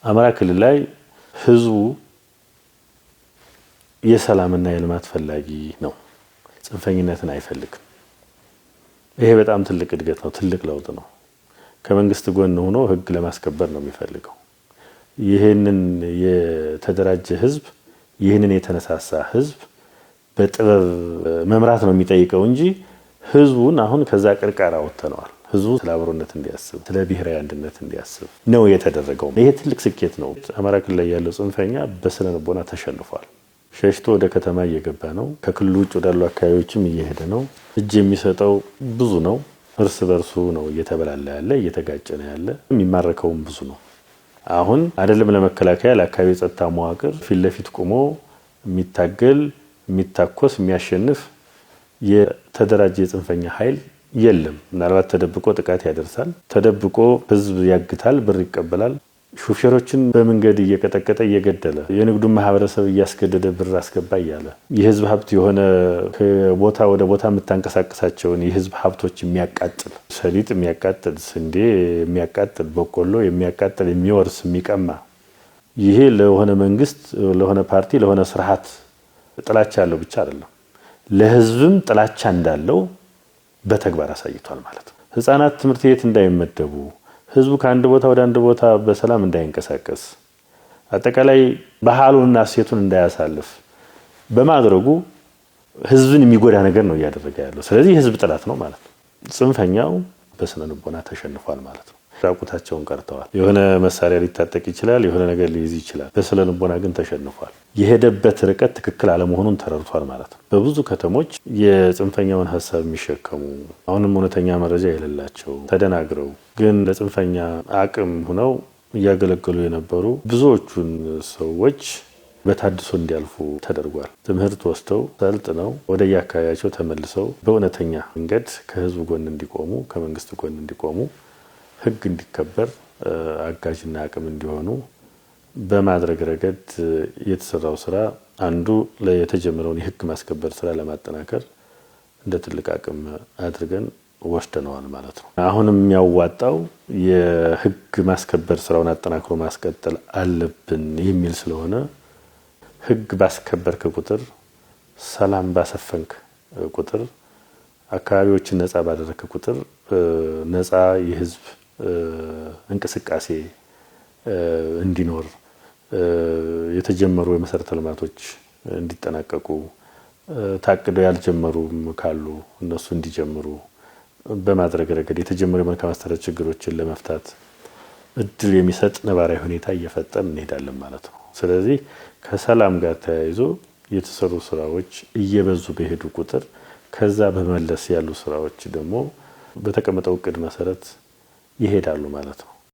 አማራ ክልል ላይ ህዝቡ የሰላምና የልማት ፈላጊ ነው። ጽንፈኝነትን አይፈልግም። ይሄ በጣም ትልቅ እድገት ነው፣ ትልቅ ለውጥ ነው። ከመንግስት ጎን ሆኖ ህግ ለማስከበር ነው የሚፈልገው። ይህንን የተደራጀ ህዝብ፣ ይህንን የተነሳሳ ህዝብ በጥበብ መምራት ነው የሚጠይቀው እንጂ ህዝቡን አሁን ከዛ ቅርቃር አውጥተነዋል። ህዝቡ ስለ አብሮነት እንዲያስብ፣ ስለ ብሔራዊ አንድነት እንዲያስብ ነው የተደረገው። ይሄ ትልቅ ስኬት ነው። አማራ ክልል ላይ ያለው ጽንፈኛ በስነ ልቦና ተሸንፏል። ሸሽቶ ወደ ከተማ እየገባ ነው። ከክልሉ ውጭ ወዳሉ አካባቢዎችም እየሄደ ነው። እጅ የሚሰጠው ብዙ ነው። እርስ በርሱ ነው እየተበላላ ያለ፣ እየተጋጨ ነው ያለ። የሚማረከውም ብዙ ነው። አሁን አይደለም ለመከላከያ፣ ለአካባቢ የጸጥታ መዋቅር ፊት ለፊት ቆሞ የሚታገል፣ የሚታኮስ፣ የሚያሸንፍ የተደራጀ የጽንፈኛ ኃይል የለም። ምናልባት ተደብቆ ጥቃት ያደርሳል፣ ተደብቆ ህዝብ ያግታል፣ ብር ይቀበላል። ሹፌሮችን በመንገድ እየቀጠቀጠ እየገደለ፣ የንግዱን ማህበረሰብ እያስገደደ ብር አስገባ እያለ፣ የህዝብ ሀብት የሆነ ከቦታ ወደ ቦታ የምታንቀሳቀሳቸውን የህዝብ ሀብቶች የሚያቃጥል፣ ሰሊጥ የሚያቃጥል፣ ስንዴ የሚያቃጥል፣ በቆሎ የሚያቃጥል፣ የሚወርስ፣ የሚቀማ፣ ይሄ ለሆነ መንግስት፣ ለሆነ ፓርቲ፣ ለሆነ ስርዓት ጥላቻ ያለው ብቻ አይደለም፣ ለህዝብም ጥላቻ እንዳለው በተግባር አሳይቷል ማለት ነው። ህጻናት ትምህርት ቤት እንዳይመደቡ፣ ህዝቡ ከአንድ ቦታ ወደ አንድ ቦታ በሰላም እንዳይንቀሳቀስ፣ አጠቃላይ ባህሉንና እሴቱን እንዳያሳልፍ በማድረጉ ህዝብን የሚጎዳ ነገር ነው እያደረገ ያለው። ስለዚህ የህዝብ ጠላት ነው ማለት ነው። ጽንፈኛው በስነ ልቦና ተሸንፏል ማለት ነው። ራቁታቸውን ቀርተዋል። የሆነ መሳሪያ ሊታጠቅ ይችላል፣ የሆነ ነገር ሊይዝ ይችላል። በስነ ልቦና ግን ተሸንፏል። የሄደበት ርቀት ትክክል አለመሆኑን ተረድቷል ማለት ነው። በብዙ ከተሞች የጽንፈኛውን ሀሳብ የሚሸከሙ፣ አሁንም እውነተኛ መረጃ የሌላቸው፣ ተደናግረው ግን ለጽንፈኛ አቅም ሁነው እያገለገሉ የነበሩ ብዙዎቹን ሰዎች በታድሶ እንዲያልፉ ተደርጓል። ትምህርት ወስደው ሰልጥነው ወደ የአካባቢያቸው ተመልሰው በእውነተኛ መንገድ ከህዝቡ ጎን እንዲቆሙ፣ ከመንግስት ጎን እንዲቆሙ፣ ህግ እንዲከበር አጋዥና አቅም እንዲሆኑ በማድረግ ረገድ የተሰራው ስራ አንዱ የተጀመረውን የህግ ማስከበር ስራ ለማጠናከር እንደ ትልቅ አቅም አድርገን ወስደነዋል ማለት ነው። አሁንም የሚያዋጣው የህግ ማስከበር ስራውን አጠናክሮ ማስቀጠል አለብን የሚል ስለሆነ፣ ህግ ባስከበርክ ቁጥር፣ ሰላም ባሰፈንክ ቁጥር፣ አካባቢዎችን ነጻ ባደረክ ቁጥር ነጻ የህዝብ እንቅስቃሴ እንዲኖር፣ የተጀመሩ የመሰረተ ልማቶች እንዲጠናቀቁ፣ ታቅደው ያልጀመሩም ካሉ እነሱ እንዲጀምሩ በማድረግ ረገድ የተጀመሩ የመልካም አስተዳደር ችግሮችን ለመፍታት እድል የሚሰጥ ነባራዊ ሁኔታ እየፈጠርን እንሄዳለን ማለት ነው። ስለዚህ ከሰላም ጋር ተያይዞ የተሰሩ ስራዎች እየበዙ በሄዱ ቁጥር ከዛ በመለስ ያሉ ስራዎች ደግሞ በተቀመጠው እቅድ መሰረት ይሄዳሉ ማለት ነው።